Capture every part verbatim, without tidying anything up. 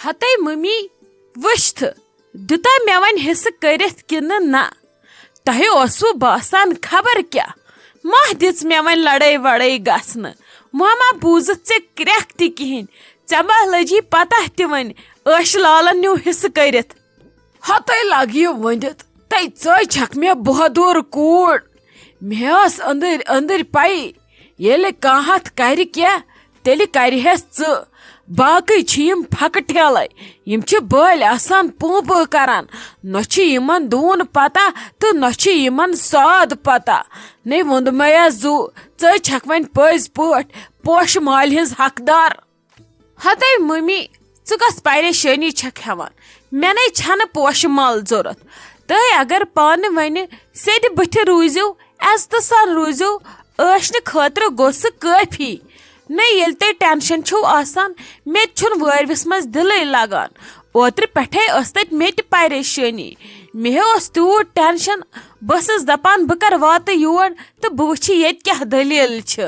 ہتے mummy, وٕچھتھ دیُتا مےٚ وۄنۍ حصہٕ کٔرِتھ کِنہٕ نہ؟ تۄہہِ اوسوٕ باسان خبر کیٛاہ؟ ماہ دِژ مےٚ وۄنۍ لڑٲے وڑٲے گژھنہٕ۔ ماما، بوٗزُتھ ژےٚ کرٛٮ۪کھ تہِ کِہیٖنۍ؟ ژےٚ ما لٔجی پتہ تہِ وۄنۍ؟ عٲشہٕ لالن نیوٗ حصہٕ کٔرِتھ۔ ہتے لگہِ یہِ ؤنِتھ، تَے ژٔج چھکھ مےٚ بۄہدُر کوٗر۔ مےٚ ٲس أنٛدٕرۍ أنٛدٕرۍ پَیی، ییٚلہِ کانٛہہ اَتھ کَرِ کینٛہہ، تیٚلہِ کَرِہَس ژٕ۔ باقٕے چھِ یِم پھکہٕ ٹھیلَے، یِم چھِ بٔلۍ آسان پوٗ پوٗ کَران۔ نہ چھِ یِمَن دوٗن پَتہ تہٕ نہ چھِ یِمَن ساد پَتہ۔ نے ووٚنمَے زُو، ژٔج چھکھ وۄنۍ پٔزۍ پٲٹھۍ پوشہٕ مالہِ ہٕنٛز حقدار۔ ہتے ممی، ژٕ کۄس پریشٲنی چھکھ ہٮ۪وان؟ مےٚ نے چھنہٕ پوشہٕ مال ضروٗرت۔ تُہۍ اگر پانہٕ ؤنہِ سیٚدِ بٕتھِ روٗزِو، عزتہٕ سان روٗزِو، عٲشنہِ خٲطرٕ گوٚو سُہ کٲفی۔ نے ییٚلہِ تۄہہِ ٹینشن چھُو آسان، مےٚ تہِ چھُنہٕ وٲرۍوِس منٛز دِلٕے لگان۔ اوترٕ پٮ۪ٹھے ٲس تتہِ مےٚ تہِ پریشٲنی۔ مےٚ اوس تیوٗت ٹینشن، بہٕ ٲسٕس دپان بہٕ کر واتہٕ یور تہٕ بہٕ وٕچھِ ییٚتہِ کیٛاہ دٔلیٖل چھِ۔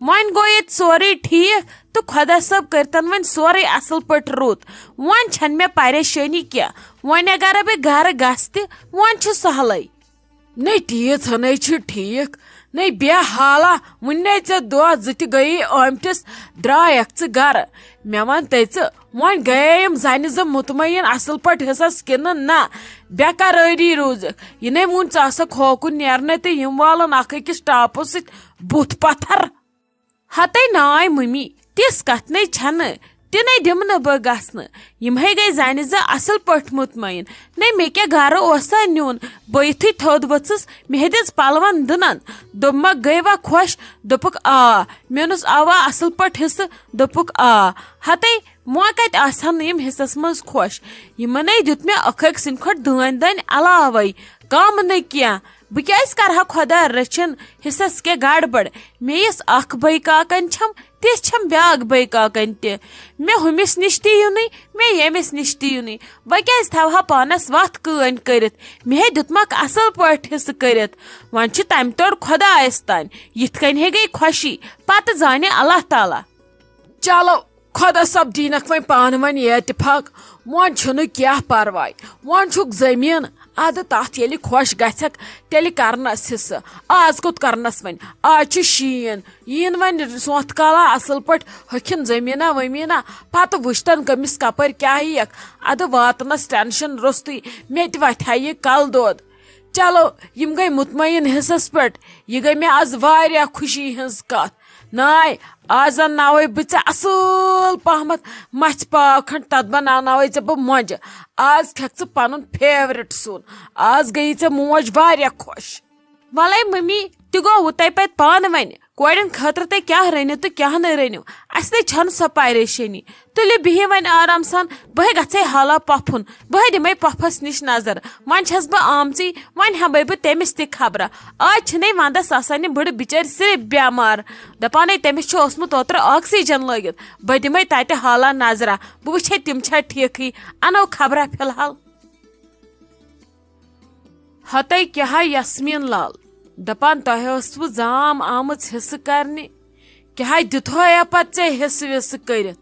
وۄنۍ گوٚو ییٚتہِ سورُے ٹھیٖک تہٕ خۄدا صٲب کٔرتن وۄنۍ سورُے اصل پٲٹھۍ رُت۔ وۄنۍ چھنہٕ مےٚ پریشٲنی کینٛہہ۔ وۄنۍ اگر بہٕ گرٕ گژھٕ تہِ، وۄنۍ چھُ سہلٕے۔ نے تیٖژ ہنٕے چھِ ٹھیٖک، نے بے حالا، وُنہِ نے ژےٚ دۄہ زٕ تہِ گٔیی آمتِس، درٛایکھ ژٕ گرٕ۔ مےٚ وَن تٔژٕ، وۄنۍ گٔیے یِم زنہِ زٕ مطمعین اصل پٲٹھۍ حصس کِنہٕ نہ؟ بے قرٲری روٗزٕکھ۔ یہِ نے ووٚن ژٕ آسکھ ہوکُن نیرنے تہٕ یِم والن اکھ أکِس ٹاپو سۭتۍ بُتھ پتھر۔ ہتے ناے ممی، تِژھ کتھ نے چھنہٕ، تہِ نے دِمہٕ نہٕ بہٕ گژھنہٕ۔ یِمہے گٔے زنہِ زٕ اصل پٲٹھۍ مطمعین۔ نے مےٚ کیٛاہ گرٕ اوسا نیُن؟ بہٕ یُتھُے تھوٚد ؤژھٕس، مےٚ دِژ پلون دٕنن۔ دوٚپمکھ، گٔے وا خۄش؟ دوٚپُکھ، آ۔ مےٚ ووٚنُس، اوا اصل پٲٹھۍ حصہٕ؟ دوٚپُکھ، آ۔ ہتے وۄنۍ کتہِ آسہٕ ہن نہٕ یِم حصس منٛز خۄش؟ یِمنے دیُت مےٚ اکھ أکۍ سٕنٛدِ کھۄتہٕ دٲنۍ دٲنۍ علاوے، کم نہٕ کینٛہہ۔ بہٕ کیٛازِ کرٕ ہا خۄدا رٔچھِن حصس کیٛاہ گڑبڑ؟ مےٚ یۄس اکھ بٲے کاکن چھم، تِژھ چھم بیٛاکھ بٲے کاکن تہِ۔ مےٚ ہُمِس نِش تہِ یُنٕے، مےٚ ییٚمِس نِش تہِ یُنٕے۔ بہٕ کیٛازِ تھاوٕ ہا پانس وتھ کٲنۍ کٔرِتھ؟ مےٚ ہے دیُتمکھ اصل پٲٹھۍ حصہٕ کٔرِتھ۔ وۄنۍ چھُ تمہِ تورٕ خۄدایس تام، یِتھ کٔنۍ ہے گٔے خۄشی، پتہٕ زانہِ اللہ تعالیٰ۔ چلو، خۄدا صٲب دِینکھ وۄنۍ پانہٕ وۄنۍ یہِ اتفاق۔ وۄنۍ چھُنہٕ کینٛہہ پرواے، وۄنۍ چھُکھ زٔمیٖن، ادٕ تتھ ییٚلہِ خۄش گژھکھ، تیٚلہِ کرنس حصہٕ۔ آز کوٚت کرنس وۄنۍ؟ آز چھُ شیٖن، یِیِن وۄنۍ سونٛتھ کالا اصل پٲٹھۍ، ہوٚکھِن زٔمیٖنا ؤمیٖنا، پتہٕ وٕچھتن کٔمِس کپٲرۍ کیٛاہ یِیَکھ۔ ادٕ واتنس ٹینشن روٚستُے، مےٚ تہِ وتھِ ہا یہِ کلہٕ دود۔ چلو، یِم گٔے مطمعین حصس پٮ۪ٹھ۔ یہِ گٔے مےٚ از واریاہ خوشی ہٕنٛز کتھ۔ ناے، از انناوے بہٕ ژےٚ اصل پہمتھ مژھِ پاو کھنڈ، تتھ بناوناوے ژےٚ بہٕ مۄنجہِ۔ از کھٮ۪کھ ژٕ پنُن favourite سیُن۔ از گٔیی ژےٚ موج واریاہ خۄش۔ ولے ممی، تہِ گوٚو تۄہہِ پتہٕ پانہٕ وۄنۍ۔ کورٮ۪ن خٲطرٕ تُہۍ کیٛاہ رٔنِو تہٕ کیٛاہ نہٕ رٔنِو، اَسہِ نَے چھَنہٕ سۄ پریشٲنی۔ تُلِو بِہِو وۄنۍ آرام سان، بہٕ ہے گژھے حالا پۄپھُن، بہٕ ہے دِمے پۄپھس نِش نظر۔ وۄنۍ چھَس بہٕ آمژٕے، وۄنۍ ہٮ۪مے بہٕ تٔمِس تہِ خبرا۔ آز چھِنے ونٛدس آسان یہِ بٕڈٕ بِچٲرۍ صرف بٮ۪مار، دپان ہے تٔمِس چھُ اوسمُت اوترٕ oxygen لٲگِتھ۔ بہٕ دِمے تتہِ حالا نظرا، بہٕ وٕچھے تِم چھا ٹھیٖکھٕے، انو خبرا فی الحال۔ ہتے کیٛاہ ہا یاسمیٖن لال، دپان تۄہہِ ٲسوٕ زام آمٕژ حصہٕ کرنہِ، کیٛاہ ہا دیُتہویا پتہٕ ژےٚ حصہٕ وِصہٕ کٔرِتھ؟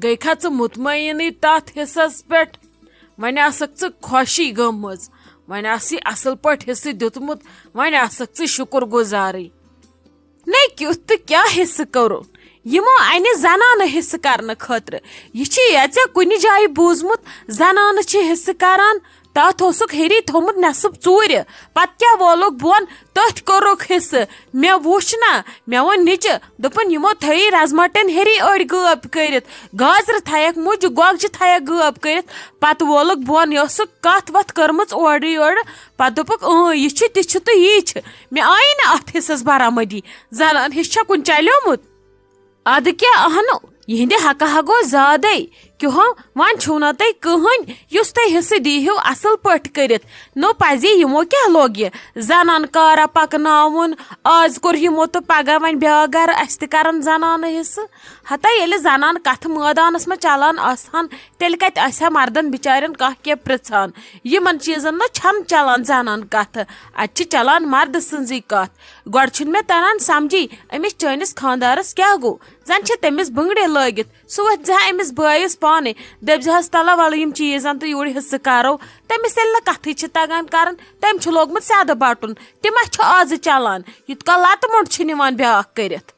گٔے کھا ژٕ مطمعینٕے تتھ حصس پٮ۪ٹھ؟ وۄنۍ آسکھ ژٕ خۄشی گٔمٕژ، وۄنۍ آسی اصل پٲٹھۍ حصہٕ دیُتمُت، وۄنۍ آسکھ ژٕ شُکر گُزارٕے۔ نے کیُتھ تہٕ کیٛاہ حصہٕ کوٚرُن؟ یِمو انہِ زنانہٕ حصہٕ کرنہٕ خٲطرٕ۔ یہِ چھِ یا ژےٚ کُنہِ جایہِ بوٗزمُت، زنانہٕ چھِ حصہٕ کران؟ تتھ اوسُکھ ہیٚری تھوٚمُت نصب ژوٗرِ، پتہٕ کیٛاہ وولُکھ بۄن، تٔتھۍ کوٚرُکھ حصہٕ۔ مےٚ وُچھ نا، مےٚ ووٚن نیٚچہِ، دوٚپُن، یِمو تھٲیی رزما ٹٮ۪ن ہیٚری أڑۍ غٲب کٔرِتھ، گازرِ تھایکھ مُجہِ، گۄگجہِ تھایکھ غٲب کٔرِتھ۔ پتہٕ وولُکھ بۄن، یہِ اوسُکھ کتھ وتھ کٔرمٕژ اورٕ یورٕ۔ پتہٕ دوٚپُکھ، اۭں، یہِ چھُ، تہِ چھُ تہٕ یی چھُ۔ مےٚ آیی نہٕ اتھ حصس برآمدی۔ زنان حصہٕ چھا کُنہِ چلیومُت؟ ادٕ کیٛاہ اہنو، یِہنٛدِ حقہٕ ہا گوٚو زیادے۔ کیٛاہ وۄنۍ چھُو نا تۄہہِ کٕہٕنۍ، یُس تۄہہِ حصہٕ دیٖہِو اصل پٲٹھۍ کٔرِتھ؟ نو پزی یِمو کیٛاہ لوگ یہِ زنان کارا پکناوُن؟ آز کوٚر یِمو تہٕ پگاہ وۄنۍ بیٛاکھ گرٕ، اسہِ تہِ کرن زنانہٕ حصہٕ۔ ہتا ییٚلہِ زنان کتھٕ مٲدانس منٛز چلان آسہٕ ہن، تیٚلہِ کتہِ آسہِ ہا مردن بچارٮ۪ن کانٛہہ کینٛہہ پرژھان؟ یِمن چیٖزن منٛز چھنہٕ چلان زنان کتھٕ، اتہِ چھِ چلان مردٕ سٕنٛزٕے کتھ۔ گۄڈٕ چھُنہٕ مےٚ تران سمجھی، أمِس چٲنِس خانٛدارس کیٛاہ گوٚو؟ زن چھِ تٔمِس بٕنٛگرِ لٲگِتھ، سُہ وۄتھِ زِ ہا أمِس بٲیِس پانے۔ دٔپۍ زِہس، تلہ ولہٕ، یِم چیٖز ان تہٕ یوٗرۍ حصہٕ کرو۔ تٔمِس ییٚلہِ نہٕ کتھٕے چھِ تگان کرٕنۍ، تٔمۍ چھُ لوگمُت سیدٕ بٹُن۔ تہِ ما چھُ آزٕ چلان؟ یوٗت کال لتہٕ موٚنڈ چھِ نِوان بیٛاکھ کٔرِتھ۔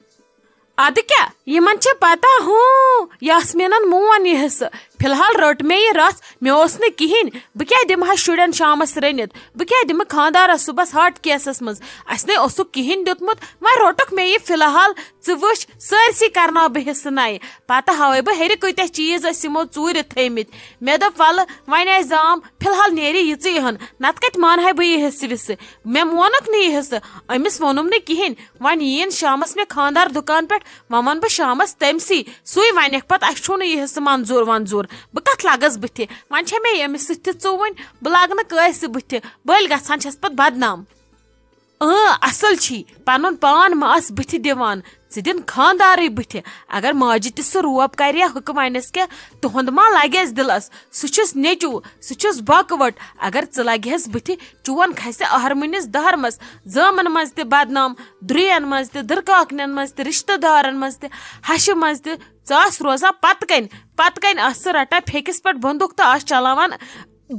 ادٕ کیٛاہ، یِمن چھِ پتہ، ہوٗ، یاسمیٖنن مون یہِ حصہٕ۔ فی الحال رٔٹ مےٚ یہِ رژھ، مےٚ اوس نہٕ کِہیٖنۍ۔ بہٕ کیٛاہ دِمہٕ ہا شُرٮ۪ن شامس رٔنِتھ؟ بہٕ کیٛاہ دِمہٕ خانٛدارس صُبحس ہارٹ کیسس منٛز؟ اسہِ نے اوسُکھ کِہیٖنۍ دیُتمُت، وۄنۍ روٚٹُکھ مےٚ یہِ۔ فی الحال ژٕ وٕچھ، سٲرسٕے کرناو بہٕ حصہٕ نَیہِ۔ پتہٕ ہاوے بہٕ ہیٚرِ کۭتیٛاہ چیٖز ٲسۍ یِمو ژوٗرِ تھٲومٕتۍ۔ مےٚ دوٚپ، ولہٕ، وۄنۍ آسہِ زام، فی الحال نیرِ یِژٕے ہن، نتہٕ کتہِ مانہٕ ہا بہٕ یہِ حصہٕ وِصہٕ؟ مےٚ مونُکھ نہٕ یہِ حصہٕ، أمِس ووٚنُم نہٕ کِہیٖنۍ۔ وۄنۍ یِیِن شامس مےٚ خانٛدار دُکان پٮ۪ٹھ، وۄنۍ ونہٕ بہٕ شامس تٔمسٕے، سُے ونٮ۪کھ پتہٕ، اسہِ چھُو نہٕ یہِ حصہٕ منظوٗر ونظوٗر۔ بہٕ کتھ لگس بٕتھِ؟ وۄنۍ چھےٚ مےٚ ییٚمِس سۭتۍ تہِ ژوٗ وٕنۍ، بہٕ لگہٕ نہٕ کٲنٛسہِ بٕتھِ، بٔلۍ گژھان چھس پتہٕ بدنام۔ اۭں، اصل چھی، پنُن پان مہ آس بٕتھِ دِوان، ژٕ دِن خانٛدارٕے بٕتھِ۔ اگر ماجہِ تہِ سُہ روب کرِ ہا، ہُکہٕ ونٮ۪س کیٛاہ، تُہُنٛد ما لگٮ۪س دِلس؟ سُہ چھُس نیٚچوٗ، سُہ چھُس بۄکہٕ وَٹ۔ اگر ژٕ لگہس بٕتھِ، چون کھسہِ اہرمٕنِس دہرمس، زٲمن منٛز تہِ بدنام، درُین منٛز تہِ، دٕرکاکنٮ۪ن منٛز تہِ، رشتہٕ دارن منٛز تہِ، ہشہِ منٛز تہِ۔ ژٕ آس روزان پتہٕ کنۍ، پتہٕ کنۍ آس ژٕ رٹان پھیٚکِس پٮ۪ٹھ بندوٗق تہٕ آس چلاوان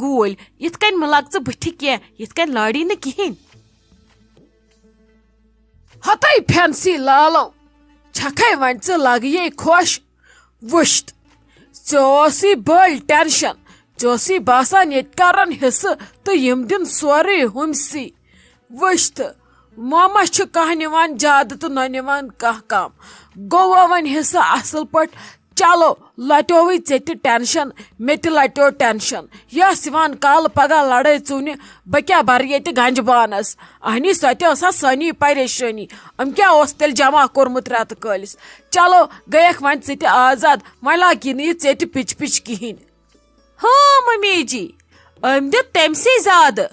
گوٗلۍ۔ یِتھ کنۍ مہ لگ ژٕ بٕتھِ کینٛہہ، یِتھ کنۍ لاڑی نہٕ کِہیٖنۍ۔ ہتَے فینسی لالو، چھکھے وۄنۍ ژٕ لگیے خۄش؟ وٕچھت، ژےٚ اوسُے بٔلۍ ٹینشن، ژےٚ اوسُے باسان ییٚتہِ کرن حصہٕ تہٕ یِم دِن سورُے ہُمسٕے۔ وٕچھت، ماما چھُ کانٛہہ نِوان زیادٕ تہٕ نہ نِوان کانٛہہ کم۔ گوٚوا وۄنۍ حصہٕ اصل پٲٹھۍ؟ چلو، لٹیووٕے ژےٚ تہِ ٹینشن، مےٚ تہِ لٹیو ٹینشن۔ یہِ آسہِ یِوان کالہٕ پگاہ لڑٲے ژوٗنہِ، بہٕ کیٛاہ برٕ ییٚتہِ گنجہِ بانس؟ اہنی، سۄ تہِ ٲس ہا سٲنی پریشٲنی۔ أمۍ کیٛاہ اوس تیٚلہِ جمع کوٚرمُت رٮ۪تہٕ کٲلِس؟ چلو، گٔیکھ وۄنۍ ژٕ تہِ آزاد، وۄنۍ لاگہِ نہٕ یہِ ژیٚٹہِ پِچ پِچ کِہیٖنۍ۔ ہاں ممی جی، أمۍ دیُت تٔمسٕے زیادٕ۔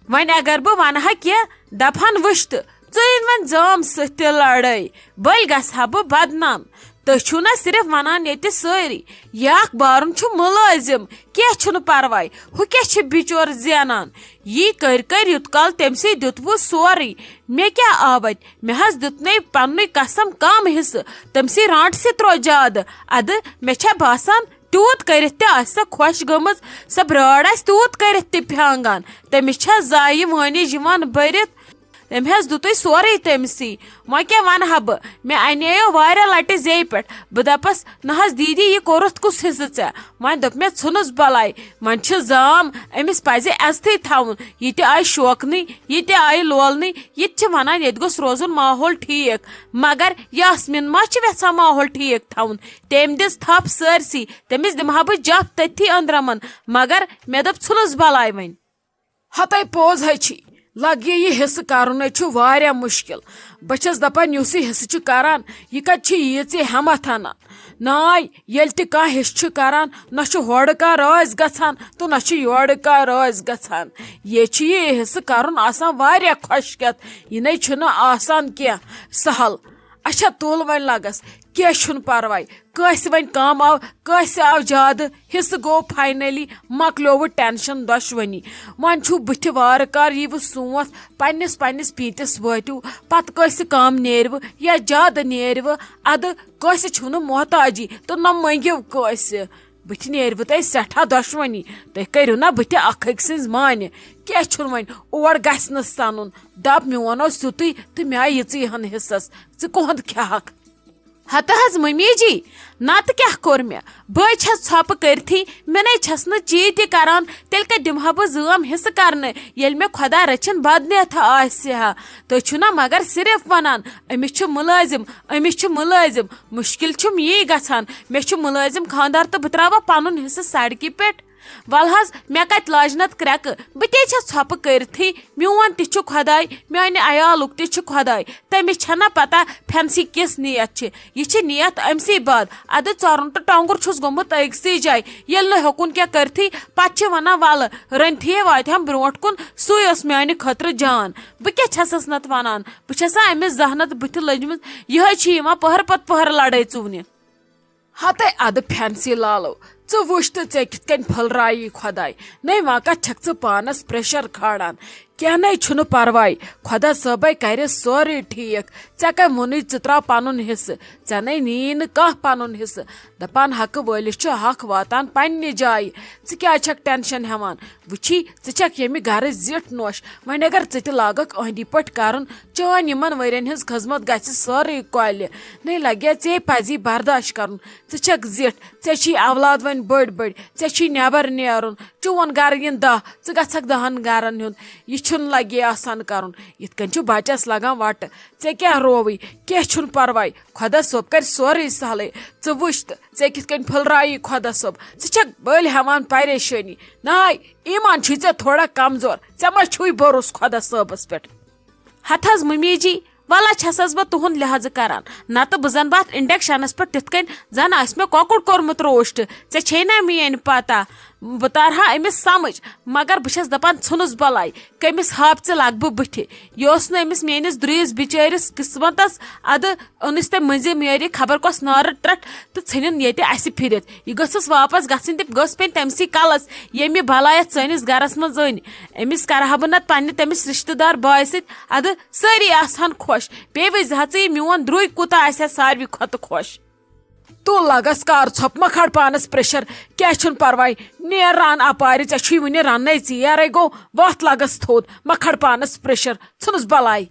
وۄنۍ اگر بہٕ ونہٕ ہا کینٛہہ، دپہن وٕچھ تہٕ، ژٕ أنۍ وۄنۍ زٲم سۭتۍ تہِ لڑٲے، بٔلۍ گژھٕ ہا بہٕ بدنام۔ تُہۍ چھِو نہ صرف ونان ییٚتہِ سٲری، یہِ اکھ بارُن چھُ مُلٲزِم، کینٛہہ چھُنہٕ پرواے، ہُہ کیٛاہ چھِ بِچور زینان؟ یی کٔرۍ کٔرۍ یوٗت کال تٔمسٕے دیُتوُ سورُے، مےٚ کیٛاہ آو اتہِ؟ مےٚ حظ دیُت نے پننُے قسم کم حصہٕ، تٔمسٕے رانٛٹسٕے تروو زیادٕ۔ ادٕ مےٚ چھا باسان تیوٗت کٔرِتھ تہِ آسہِ سۄ خۄش گٔمٕژ، سۄ برٲر آسہِ تیوٗت کٔرِتھ تہِ پھیانگان۔ تٔمِس چھا زایہِ وٲنِج یِوان بٔرِتھ؟ تٔمۍ حظ دیُتُے سورُے تٔمسٕے۔ وۄنۍ کیٛاہ ونہٕ ہا بہٕ؟ مےٚ اَنییو واریاہ لٹہِ زیٚیہِ پٮ۪ٹھ۔ بہٕ دپس، نہ حظ دیٖدی، یہِ کوٚرُتھ کُس حصہٕ ژےٚ؟ وۄنۍ دوٚپ مےٚ، ژھٕنُس بلاے، وۄنۍ چھِ زام، أمِس پزِ عزتھٕے تھاوُن۔ یہِ تہِ آیہِ شوقنٕے، یہِ تہِ آیہِ لولنٕے۔ یہِ تہِ چھِ ونان، ییٚتہِ گوٚژھ روزُن ماحول ٹھیٖک۔ مگر یاسمیٖن ما چھِ یژھان ماحول ٹھیٖک تھاوُن؟ تٔمۍ دِژ تھپھ سٲرسٕے، تٔمِس دِمہٕ ہا بہٕ جپھ تٔتھی أنٛدرمن، مگر مےٚ دوٚپ، ژھٕنُس بلاے وۄنۍ۔ ہتے پوٚز ہے چھی، لگہِ یہِ حصہٕ کرُن ہے چھُ واریاہ مُشکِل۔ بہٕ چھَس دپان، یُس یہِ حصہٕ چھُ کران، یہِ کتہِ چھُ ییٖژ ہٮ۪متھ انان؟ ناے، ییٚلہِ تہِ کانٛہہ حصہٕ چھُ کران، نہ چھُ ہورٕ کانٛہہ رٲزۍ گژھان تہٕ نہ چھُ یورٕ کانٛہہ رٲزۍ گژھان۔ یہِ چھُ یہِ حصہٕ کرُن آسان واریاہ خۄشکیتھ، یہِ نے چھُنہٕ آسان کینٛہہ سہل۔ اچھا، تُل وۄنۍ لگس، کینٛہہ چھُنہٕ پرواے۔ کٲنٛسہِ وۄنۍ کم آو، کٲنٛسہِ آو زیادٕ، حصہٕ گوٚو finally، مۄکلیووُ ٹینشن دۄشوٕنی۔ وۄنۍ چھُو بٕتھِ وارٕ کار ییٖوٕ سونٛتھ، پننِس پننِس پیٖنتِس وٲتِو، پتہٕ کٲنٛسہِ کم نیرِوٕ یا زیادٕ نیرِوٕ، ادٕ کٲنٛسہِ چھُو نہٕ محتاجی تہٕ نہ مٔنگِو کٲنٛسہِ۔ بٕتھِ نیرِوٕ تۄہہِ سٮ۪ٹھاہ دۄشوٕنی، تُہۍ کٔرِو نا بٕتھِ اکھ أکۍ سٕنٛز مانہِ۔ کینٛہہ چھُنہٕ وۄنۍ، اور گژھِ نہٕ سنُن۔ دپ، میون اوس سیُتُے تہٕ مےٚ آیہِ یِژٕے ہن حصس، ژٕ کُہُنٛد کھٮ۪ہکھ؟ ہتہٕ حظ ممی جی، نتہٕ کیٛاہ کوٚر مےٚ؟ بہٕ چھس ژھۄپہٕ کٔرتھٕے، مےٚ نے چھس نہٕ چی تہِ کران، تیٚلہِ کتہِ دِمہٕ ہا بہٕ زٲم حصہٕ کرنہٕ، ییٚلہِ مےٚ خۄدا رٔچھِنۍ بدنیتھا آسہِ ہا؟ تُہۍ چھِو نا مگر صرف ونان، أمِس چھُ مُلٲزِم، أمِس چھُ مُلٲزِم، مُشکِل چھُم یی گژھان، مےٚ چھُ مُلٲزِم خانٛدار تہٕ بہٕ ترٛاوٕ پنُن حصہٕ سڑکہِ پٮ۪ٹھ؟ ول حظ، مےٚ کتہِ لاجہِ نتہٕ کرٛٮ۪کہٕ، بہٕ تے چھس ژھۄپہٕ کٔرتھٕے، میون تہِ چھُ خۄداے، میانہِ عیالُک تہِ چھُ خۄداے، تٔمِس چھنہ پتہ فینسی کِژھ نیت چھِ، یہِ چھِ نیت أمسٕے بد۔ ادٕ ژۄرُن تہٕ ٹۄنٛگُر چھُس گوٚمُت أکسٕے جایہِ، ییٚلہِ نہٕ ہیوٚکُن کینٛہہ کٔرتھٕے، پتہٕ چھِ ونان، ولہٕ، رٔنتھٕے واتہِ ہم برونٛٹھ کُن، سُے اوس میانہِ خٲطرٕ جان۔ بہٕ کیٛاہ چھسس نتہٕ ونان؟ بہٕ چھسا أمِس زحنت بٕتھِ لٔجمٕژ؟ یِہے چھِ یِوان پٔہر پتہٕ پٔہر لڑٲے ژُونہِ۔ ہتے ادٕ فینسی لالو، ژٕ وٕچھ تہٕ ژےٚ کِتھ کٔنۍ پھٔلرایی خۄداے۔ نٔے وۄنۍ کتھ چھکھ ژٕ پانس پریشر کھالان؟ کینٛہہ نَے چھُنہٕ پرواے، خۄدا صٲبے کرِ سورُے ٹھیٖک۔ ژےٚ کٔمۍ ووٚنُے ژٕ ترٛاو پنُن حصہٕ؟ ژےٚ نَے نِیی نہٕ کانٛہہ پنُن حصہٕ۔ دپان حقہٕ وٲلِس چھُ حق واتان پننہِ جایہِ۔ ژٕ کیٛازِ چھکھ ٹینشن ہٮ۪وان؟ وٕچھی، ژٕ چھکھ ییٚمہِ گرٕچ زِٹھ نوش۔ وۄنۍ اگر ژٕ تہِ لاگکھ أہنٛدی پٲٹھۍ کرُن، چٲنۍ یِمن ؤرین ہٕنٛز خدمت گژھِ سٲرٕے کۄلہِ۔ نَے لگیا ژے پزی برداش کرُن۔ ژٕ چھکھ زِٹھ، ژےٚ چھی اولاد وۄنۍ بٔڑۍ بٔڑۍ، ژےٚ چھی نٮ۪بر نیرُن۔ چون گرٕ یِن دَہ، ژٕ گژھکھ دَہن گرن ہُنٛد۔ یہِ چھُنہٕ لگے آسان کرُن۔ یِتھ کٔنۍ چھُ بچس لگان وٹہٕ۔ ژےٚ کیٛاہ رووٕے؟ کینٛہہ چھُنہٕ پرواے، خۄدا صٲب کرِ سورُے سہلٕے۔ ژٕ وٕچھ تہٕ ژےٚ کِتھ کٔنۍ پھٔلرایی خۄدا صٲب۔ ژٕ چھکھ بٔلۍ ہٮ۪وان پریشٲنی۔ ناے، ایمان چھُے ژےٚ تھوڑا کمزور، ژےٚ ما چھُے بروسہٕ خۄدا صٲبس پٮ۪ٹھ؟ ہتہٕ حظ ممی جی، ولہ چھسس بہٕ تُہُنٛد لحاظہٕ کران، نتہٕ بہٕ زن بہٕ اتھ انڈکشنس پٮ۪ٹھ تِتھ کٔنۍ زن آسہِ مےٚ کۄکُر کوٚرمُت روسٹ۔ ژےٚ چھے نا میٲنۍ پتہ؟ بہٕ تارہا أمِس سمجھ، مگر بہٕ چھس دپان، ژھٕنُس بلاے، کٔمِس ہاپژِ لگہٕ بہٕ بٕتھِ؟ یہِ اوس نہٕ أمِس میٲنِس درٛیِس بچٲرِس قسمتس۔ ادٕ أنِس تٔمۍ مٔنٛزِم یٲری خبر کۄس نارٕ ٹرٛٹھ تہٕ ژھٕنِن ییٚتہِ اسہِ پھِرِتھ۔ یہِ گٔژھٕس واپس گژھٕنۍ تہٕ گٔژھ پیٚنۍ تٔمسٕے کلس، ییٚمہِ بلاے یتھ سٲنِس گرس منٛز أنۍ۔ أمِس کرٕ ہا بہٕ نتہٕ پننہِ تٔمِس رشتہٕ دار بایہِ سۭتۍ ادٕ سٲری آسہٕ ہن خۄش۔ بیٚیہِ وٕچھ زِ ہا ژٕ، یہِ میون درٛوے کوٗتاہ آسہِ ہا ساروی کھۄتہٕ خۄش۔ تو لگس کار ژھۄپ، مہ کھڑ پانس پریشر۔ کیٛاہ چھُنہٕ پرواے، نیر ران اپارِ، ژےٚ چھُے وُنہِ رننے ژیرے گوٚو، وتھ لگس تھوٚد، مہ کھڑ پانس پریشر، ژھٕنُس بلاے۔